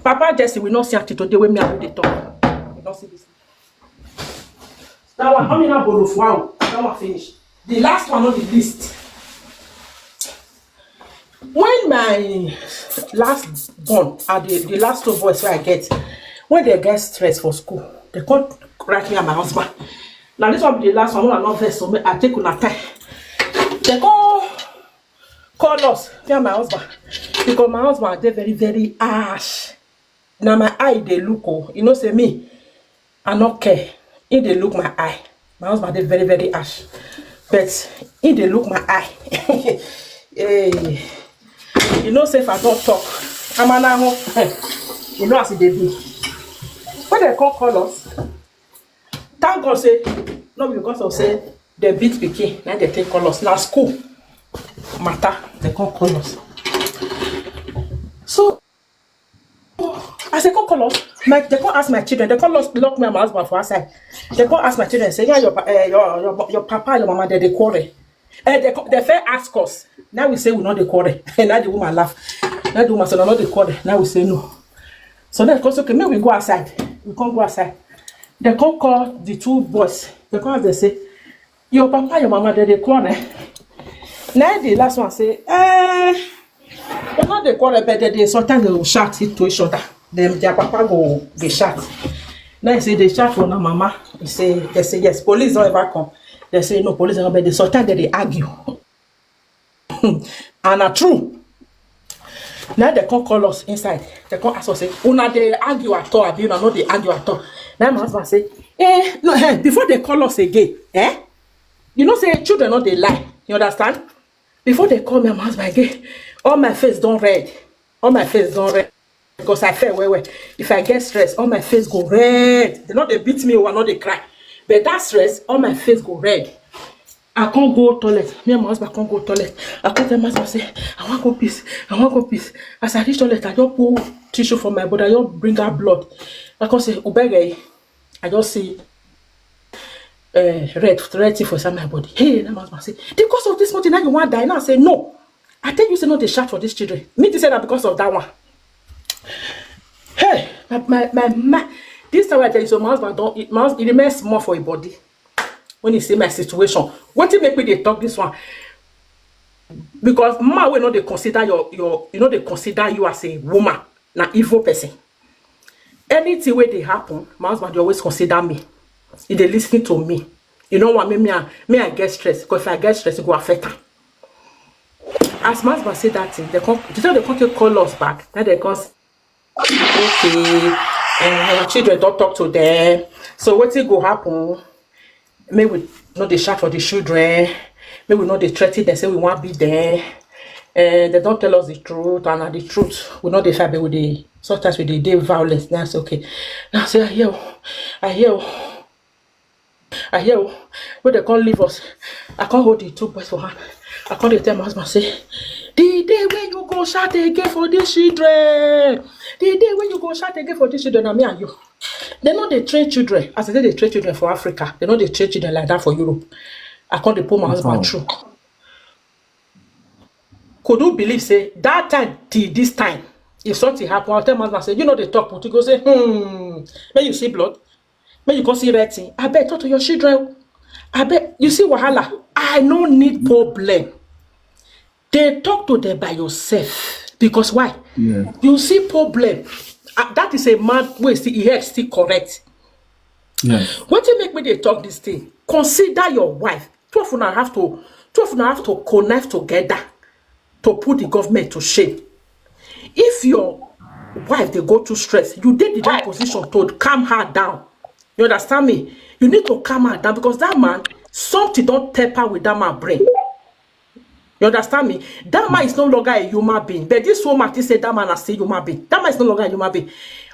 Papa Jesse, we not see until today when me and you dey talk. We don't see this. That one, how many bolo for wow? That one finish. The last one on the list. When my last born, are the, the last two boys where I get, when they get stress for school, they come write me and my husband. Now this one be the last one. When I not vex, so me, I take una time. They come call us, me and my husband, because my husband dey very very harsh. Na my eye dey look, oh, you know say me, I no care. He dey look my eye. My husband dey very very harsh, but he dey look my eye. Hey, you know say if I don't talk, I'm an aho. You know as e dey be. When they come call us, thank God say no be because of say they beat pikin na they take call us. Na school matter they come call us. So as they come call us, my, they come ask my children, they come lock, lock me and my husband for outside. They come ask my children, say, "Yeah, your pa- eh, your, your your papa, your mama, they dey quarrel." Eh, they co- they fair ask us. Now we say we not dey quarrel. Now the woman laugh. Now the woman say, "No, not dey quarrel." Now we say no. So then, cause okay, make we go outside. We can't go outside. They come call the two boys. They come as they say, "Your papa, your mama, they dey quarrel." Now the last one say, "Eh, they not dey quarrel, but they, they sometimes they will shout it to each other. Then their papa go dey shout." Now he say they shout for na mama. He say they say yes, police don't ever come. They say no, police don't, but they sometimes they, they argue. And na true. Now they come call us inside. They come ask us say, "Una dey argue at all? Abi una no dey argue at all?" Now my husband say, "Eh, no, eh, before they call us again, eh? You know say children no dey lie. You understand? Before they call me and my husband again, all my face don red. All my face don red. Because I feel well well. If I get stress, all my face go red. They not they beat me or I not they cry. But that stress, all my face go red." I can't go toilet. Me and my husband can't go toilet. I can't tell my husband say, "I want go piss. I want go piss." As I reach toilet, I just pull tissue for my body. I just bring out blood. I can't say, "Ubege." I just see uh, red, red thing for inside my body. Hey, that my husband say, "Because of this something, now you want die?" Now I say, "No." I tell you, say not they shout for these children. Me to say that because of that one. Hey, my my my, my this time I tell you, so my husband don't. It, my husband, it remains small for a body. When he see my situation, what did make me they talk this one? Because man will not they consider your your you know they consider you as a woman, na evil person. Anything where they happen, my husband dey always consider me. He dey listen to me. You know what? Me, me, I, me, I get stress. Because if I get stress, it go affect her. As my husband say that thing, they come, they say they come to call us back. Then they come say, "Okay, uh, children don't talk to them. So what it go happen? May we not they shout for the children. May we not they threaten them. Say we want be there. And they don't tell us the truth, and na the truth we not they fight with the sometimes with the day violence." Now I say, "Okay." Now I say, "I hear, oh, I hear, oh, I hear, oh." When they can't leave us, I can't hold the two boys for hand. I can't dey tell my husband say, "The day when you go shout again for these children, the day when you go shout again for these children, na me and you." They no dey train children as they dey train children for Africa. They no dey train children like that for Europe. I come dey put my husband through. Could you believe say that time till this time, if something happen, I'll tell my husband say, "You know they talk," but he go say, "Hmm, may you see blood, may you go see red thing. I bet talk to your children. I bet you see wahala. I no need problem." They talk to them by yourself because why? Yeah. You see problem. Uh, that is a man who is still, he head still correct. Yes. What you make me they talk this thing? Consider your wife. Two of una have to, two of una have to connect together to put the government to shame. If your wife they go through stress, you did the right position to calm her down. You understand me? You need to calm her down because that man, something don't temper with that man brain. You understand me? That man is no longer a human being. But this woman think say that man is still human being. That man is no longer a human being.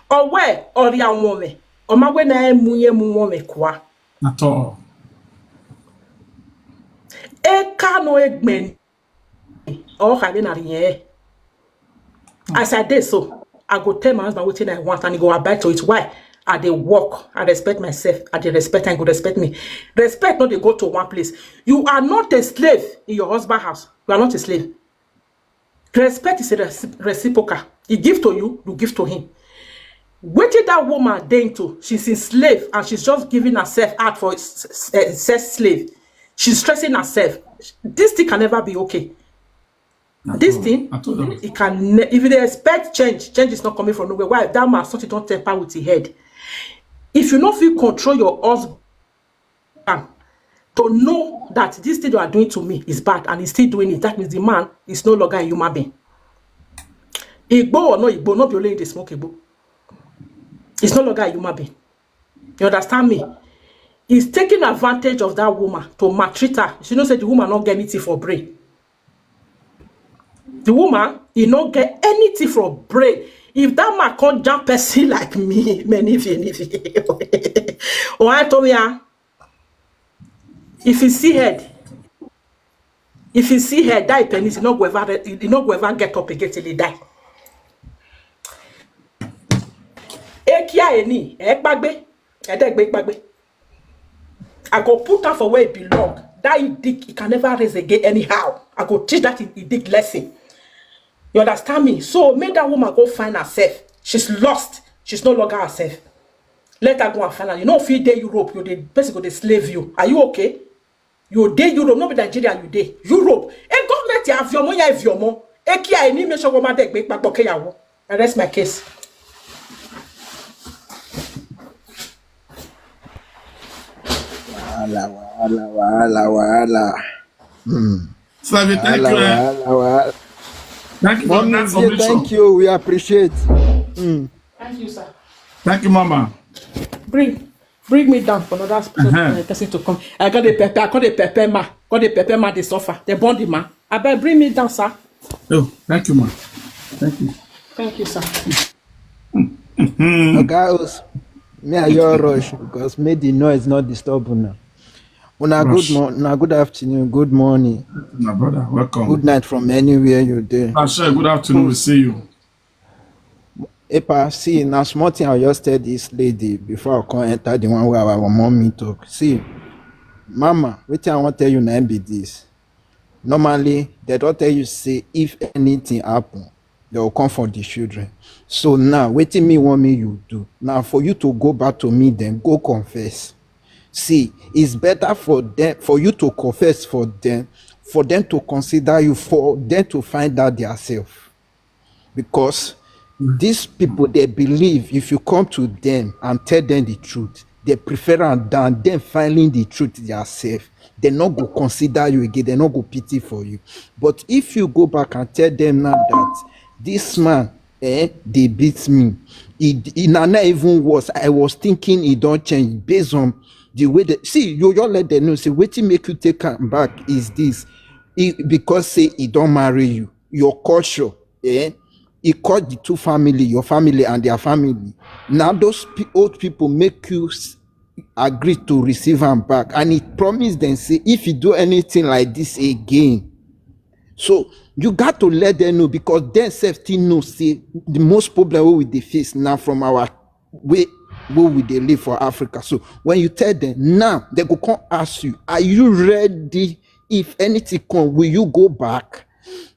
Or where? Or the woman. Or my way na emu ye mu woman kwa. At all. Eka no egben. Or have na ye. As I dey so, I go tell my husband wetin I want and he go abide to it. Why? I dey work, I respect myself, I dey respect and he go respect me. Respect no dey go to one place. You are not a slave in your husband house. You are not a slave. Respect is a reci- reciprocal. He give to you, you give to him. Wetin that woman dey into? She's in slave and she's just giving herself out for s- s- eh, sex slave. She's stressing herself. This thing can never be okay. This thing, it can ne- if you dey expect change, change is not coming from nowhere. Why? That man something don't temper with his head. If you no fit control your husband to know that this thing you are doing to me is bad and he's still doing it, that means the man is no longer a human being. Igbo or no Igbo, not be only in the smoke Igbo. It's no longer a human being. You understand me? He's taking advantage of that woman to maltreat her. You know, say the woman not get anything for brain. The woman, he not get anything for brain. If that man can't jump person like me, many if any if or I told me, ah, if you see head, if you see head, die penis, you not go ever, you not go ever get up again till he die. Ekia eni, ekpagbe, edegbe ekpagbe. I go put her for where it belong. That he dick, he can never raise again anyhow. I go teach that he, he dick lesson. You understand me? So make that woman go find herself. She's lost. She's no longer herself. Let her go and find her. You know, if you dey Europe, you the person go dey slave you. Are you okay? You dey Europe, not be Nigeria. You dey Europe. A government ya viomo ya viomo. Ekia eni make sure woman dey gbe papo keyawo. I rest my case. Wahala, wahala, wahala, wahala. Hmm. Slavi, thank Wahala, you. Eh? Wahala, wahala. Thank you for Mommy, that dear, submission. Thank you. We appreciate. Mm. Thank you, sir. Thank you, Mama. Bring, bring me down for another person, Uh-huh. uh, person to come. I got the pepper. I got the pepper ma. Got the pepper ma. They suffer. They burn the ma. I bet bring me down, sir. Oh, thank you, Ma. Thank you. Thank you, sir. Oga Os, me and your rush because make the noise not disturb una. Una good Rush. Mo- una good afternoon, good morning, My brother, welcome. Good night from anywhere you dey. Pastor, good afternoon. We see you. Epa, see, na small thing I just tell this lady before I come enter the one where our mommy talk. See, Mama, wetin I wan tell you na im be this. Normally, they don tell you say if anything happen, they will come for the children. So now, wetin me want me you do now for you to go back to me, then go confess. See, it's better for them for you to confess for them, for them to consider you, for them to find out their self. Because these people, they believe if you come to them and tell them the truth, they prefer am than them finding the truth theirself. They not go consider you again. They not go pity for you. But if you go back and tell them now that this man, eh, they beat me. It, it na not even worse. I was thinking he don't change based on the way that see you. You let them know. Say wetin make you take am back is this. He, because say he don't marry you. Your culture, eh? He called the two family, your family and their family. Now those pe- old people make you s- agree to receive am back, and he promised them say if you do anything like this again, so you got to let them know because them self still know say the most problem we dey face now from our way wey we dey live for Africa. So when you tell them now, they go come ask you, are you ready? If anything come, will you go back?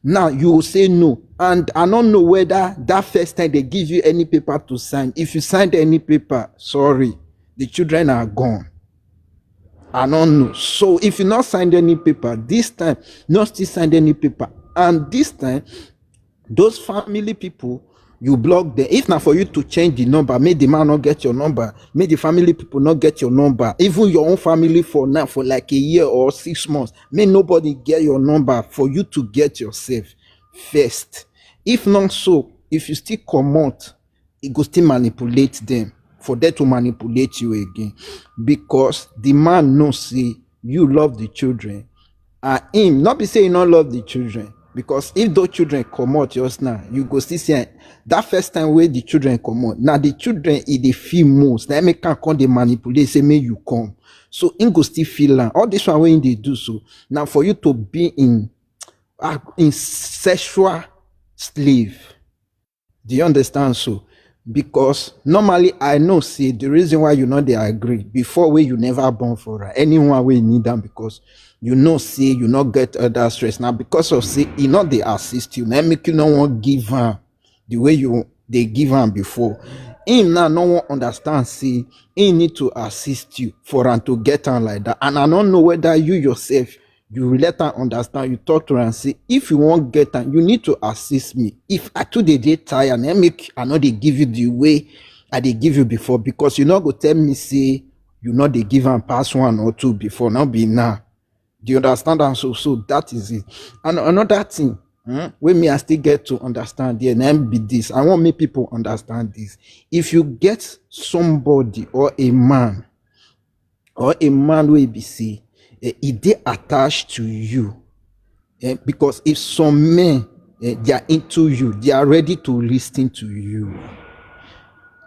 Now you will say no. And I don't know whether that first time they give you any paper to sign. If you signed any paper, sorry, the children are gone. I don't know. So if you not signed any paper, this time, not still signed any paper, and this time, those family people, you block them. If not for you to change the number, make the man not get your number, make the family people not get your number, even your own family for now, for like a year or six months, make nobody get your number for you to get yourself first. If not so, if you still comot, e go still manipulate them, for them to manipulate you again, because the man know say you love the children, and him not be say you not love the children, because if those children comot just now, you go still see am. That first time wey the children comot, now the children e dey feel most, na make am come dey manipulate say make you come. So him go still feel am. All this one wey him dey do so, now for you to be in, ah, in sexual slave. Do you understand? So, because normally I know say the reason why you not dey agree before, wey you never born for her, anyone wey need am, because you know say you not get other stress. Now because of say he not dey assist you, now make you no wan give am the way you dey give am before. Him now no wan understand say he need to assist you for am to get am like that. And I don't know whether you yourself, you let am understand, you talk to am say, if you wan get am, you need to assist me. If I too dey dey tired, na make I no dey give you the way I dey give you before, because you no go tell me say you no dey give am pass one or two before, no be now. Do you understand am? So, so that is it. And another thing, hmm, wey me I still get to understand here, na be this. I want make people understand this. If you get somebody or a man, or a man wey be say, eh, e dey attached to you, eh, because if some men, eh, they are into you, they are ready to listen to you.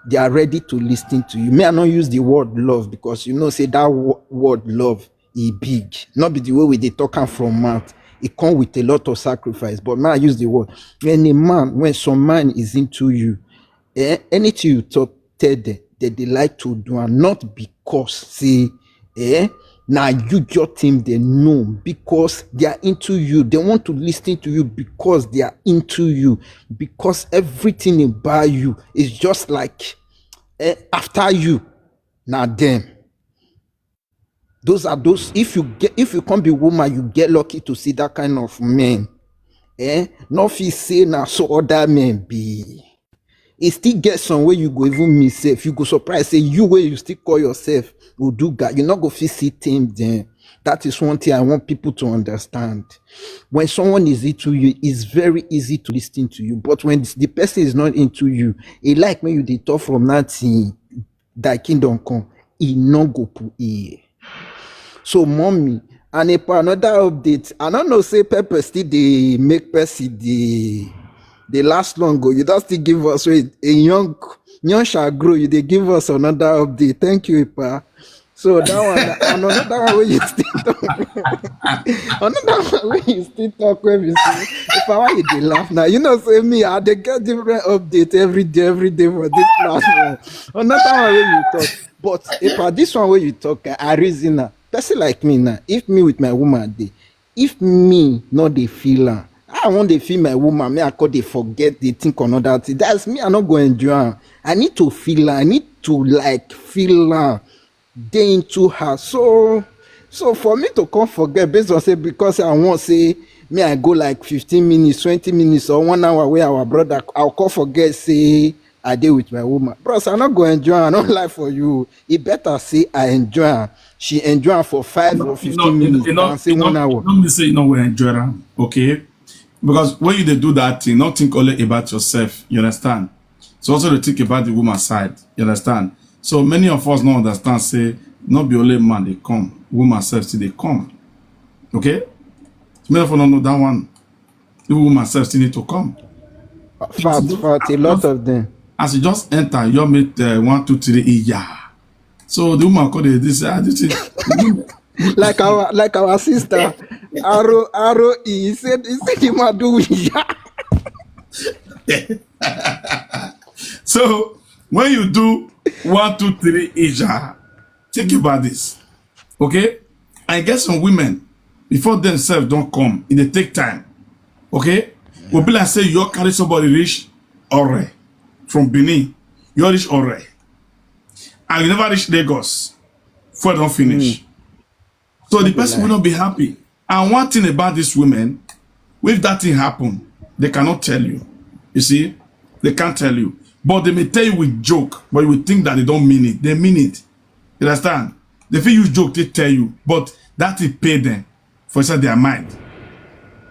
They are ready to listen to you. Me, I no use the word love, because you know say that wo- word love e big. Not be the way we dey talk am from mouth. It come with a lot of sacrifice. But now I use the word. When a man, when some man is into you, eh, anything you talk, tell them, that they like to do, and not because say, eh, now you your team they know, because they are into you. They want to listen to you because they are into you, because everything about you is just like, eh, after you, now them. Those are those. If you get, if you can't be woman, you get lucky to see that kind of men. Eh? No fit say na so other men be. E still get some way you go even miss sef. You go surprise say you, where you still call yourself Oduga, you not go fit see things then. That is one thing I want people to understand. When someone is into you, it's very easy to listen to you. But when the person is not into you, e like when you dey talk from nothing, thy kingdom come, e no go put ear. So, mommy, and if another update, I don't know say pepper still dey make person dey dey last long go. You don't still give us, wait, a young young shall grow. You dey give us another update. Thank you, Ipa. So that one, and another one wey you still talk, another one wey you still talk, wey be say, if I want you dey laugh now, you know say me, I dey get different update every day, every day for this platform. Another one wey you talk, but if I, this one wey you talk, I reason now. Person like me now, if me with my woman dey, if me no dey feel am, I want dey feel my woman, me I call dey forget, dey think another thing. That's me, I no go enjoy am. I need to feel am. I need to, like, feel am, dey into her. So, so for me to come forget based on say, because I want say me I go like fifteen minutes, twenty minutes, or one hour where our brother, I'll come forget say I dey with my woman. Bros, I no go enjoy am, I no lie for you. E better say I enjoy am. She enjoy am for five or fifteen minutes, and say one hour. No, me say you no go enjoy am, okay? Because when you dey do that thing, not think only about yourself. You understand? So also dey think about the woman side. You understand? So many of us no understand say not be only man dey come, woman sef still dey come. Okay? So many of us no know that one. Even woman sef still need to come. Fact, fact, a lot of them. As you just enter, you meet uh, one, two, three, yeah. So the woman called the this. Ah, this is Like our like our sister, Aro Aro E. He said he said the man do yeah. So When you do one, two, three, Ija, think about this. Okay? I get some women, before themselves don't come, it dey take time. Okay? Will be like say you carry somebody reach Ore from Benin. You reach Ore. And you never reach Lagos. Before don't finish. So the person will not be happy. And one thing about these women, if that thing happen, they cannot tell you. You see, they can't tell you. But they may tell you with joke, but you will think that they don't mean it. They mean it. You understand? They feel use joke to tell you, but that will pay them for inside their mind.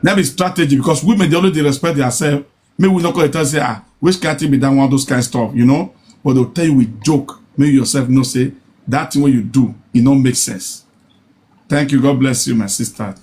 That is strategy because women, they already respect themselves. Maybe we not call it and say, ah, which can't be that one, those kind of stuff, you know? But they'll tell you with joke. Make yourself know say that thing what you do, it don't make sense. Thank you. God bless you, my sister.